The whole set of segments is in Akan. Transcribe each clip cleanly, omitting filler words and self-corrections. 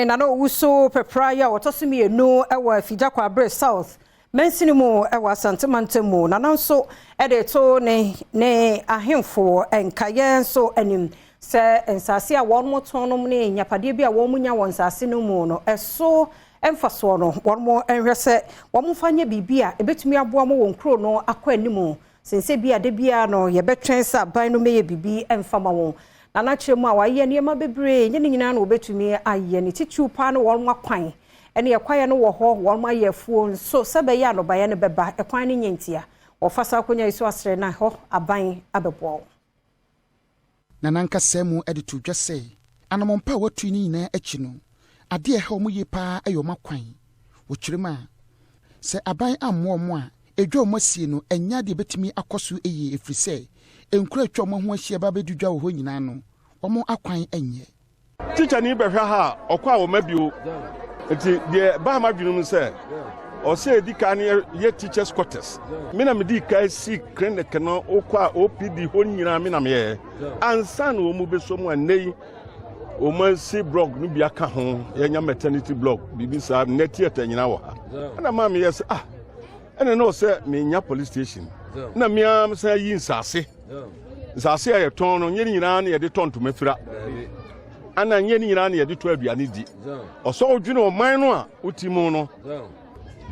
Nana Owusu Pɛpra yi a ɔtɔ so mmienu wɔ Afigya Kwabre South mansini mu wɔ Asante mantam mu. Nana nso de to ne ne ahemfo nkaeɛ nso anim sɛ nsase a wɔn tɔn nom ne nyapadeɛ bi a wɔn nya wɔ nsase no mu no, ɛso mfasoɔ no, wɔn nhwɛ sɛ wɔn mfa nyɛ biribi a ebɛtumi aboa mo wɔn kuro no akɔ anim sensɛ bi a de biara no yɛbɛtwɛn sɛ aban no mɛyɛ biribi mfa ma wɔn. Nana kyerɛ mu a wayɛ nneɛma bebree nye ne nyinaa na wɔbɛtumi ayɛ ne titiriw paa no, wɔn akwan ɛne ɛkwaeɛ no wɔ hɔ, wɔn ayɛ afuo nso sɛ bɛyɛ anɔbaeɛ no bɛba ɛkwan no nyɛ ntia wɔfa saa akonnwa yi so asrɛ na hɔ aban abɛboa wɔn. Na nankasa mu de to dwa sɛ anammɔmpa a watu no nyinaa akyi no, adeɛ a ɛha wɔn yie paa yɛ wɔn akwan. Wɔkyerɛ mu a, sɛ aban ammoa wɔn a, edwa wɔn asie no ɛnyɛ adeɛ bɛtumi akɔ so yie, ɛfiri sɛ nkura atwa wɔn ho ahyia ba bɛdi dwa wɔ hɔ nyinaa no, wɔn akwan nyɛ. Tikyani bɛhwɛ ha a ɔkɔ a wɔma bio, nti deɛ baa ma dwene mu sɛ ɔsɛ edi kan yɛ teachers quarters. Me na medi kan si clinic no, wokɔ a OPD hɔ nyinaa me na meyɛɛ ansa na wɔn mu bɛsɔ mu a nnɛ yi wɔn asi block no bi aka ho, yɛnya maternity block, biribi saa. Nnɛ theatre nyinaa wɔ ha. Ɛna maa meyɛ sɛ, ah, ɛna ne ɔsɛ menya police station na mmea san yi nsaase. Nsaase a yɛtɔn no, nyɛ ne nyinaa na yɛde tɔ ntoma fira, ana nyɛ ne nyinaa na yɛde tɔ aduane di. Ɔsɛ ɔdwene ɔman no a woti mu no,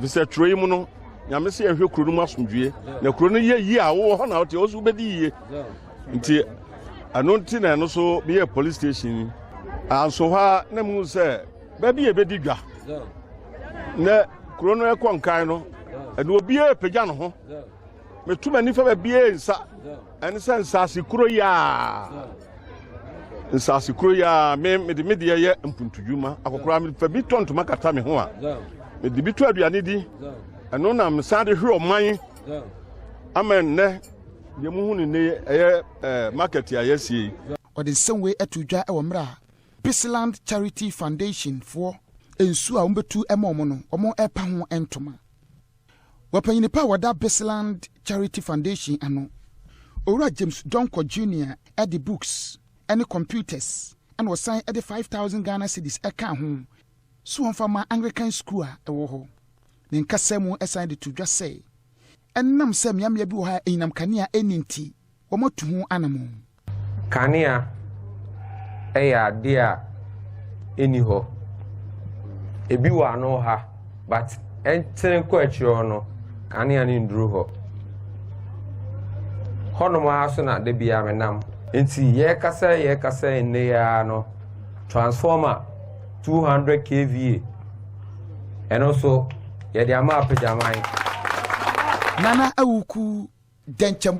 fisɛ twerɛ yi mu no, Nyame sɛ yɛhwɛ kuro no mu asomdwie na kuro no yɛ yie a, wowɔ hɔ na wote ɔso wobɛdi yie. Nti ɛno nti na ɛno so meyɛ police station anso hɔ a na mu sɛ baabi yɛ bɛdi dwa na kuro no ɛkɔ nkan no, ɛna obiara pagya ne ho metu m'ani fa baabiara nsa. Ɛne sɛ nsaase kuro yi a, nsaase kuro yi a me mede me deɛ yɛ mpuntudwuma akɔkora, mefa bi tɔ ntoma kata me ho a, mede bi tɔ aduane di. Ɛno na mesan de hwɛ ɔman ama nnɛ deɛ muhu ne nne ɛyɛ market a yɛasie yi. Ɔde nsɛm wei ato dwa wɔ mmerɛ a Bisland Charity Foundation foɔ nsuo a wɔbɛtu ma wɔn no, wɔn ɛrepa ho ntoma. Wɔpanyin pa a wɔda Bisland Charity Foundation ano, Owura James Donko Junior, de books ne computers ɛna ɔsan de 5,000 Ghana cedis ɛka ho so wɔmfa ma Anglican School a ɛwɔ hɔ. Ne nkasa mu ɛsan de to dwa sɛ ɛnam sɛ mmeammea bi wɔ ha a ɛnyinam kanea ɛnni nti, wɔmatu ho anammɔn. Kanea yɛ adeɛ a ɛnni hɔ. Ebi wɔ ano ha, but ɛntene kɔ akyire hɔ no, kanea no nduru hɔ. Hɔnom ara so na da biara menam. Nti yɛrekasa nnɛ yi ara no, transformer 200 kVA, ɛno nso yɛde ama Apagyaman. Nana Awuku Dɛnkyɛm.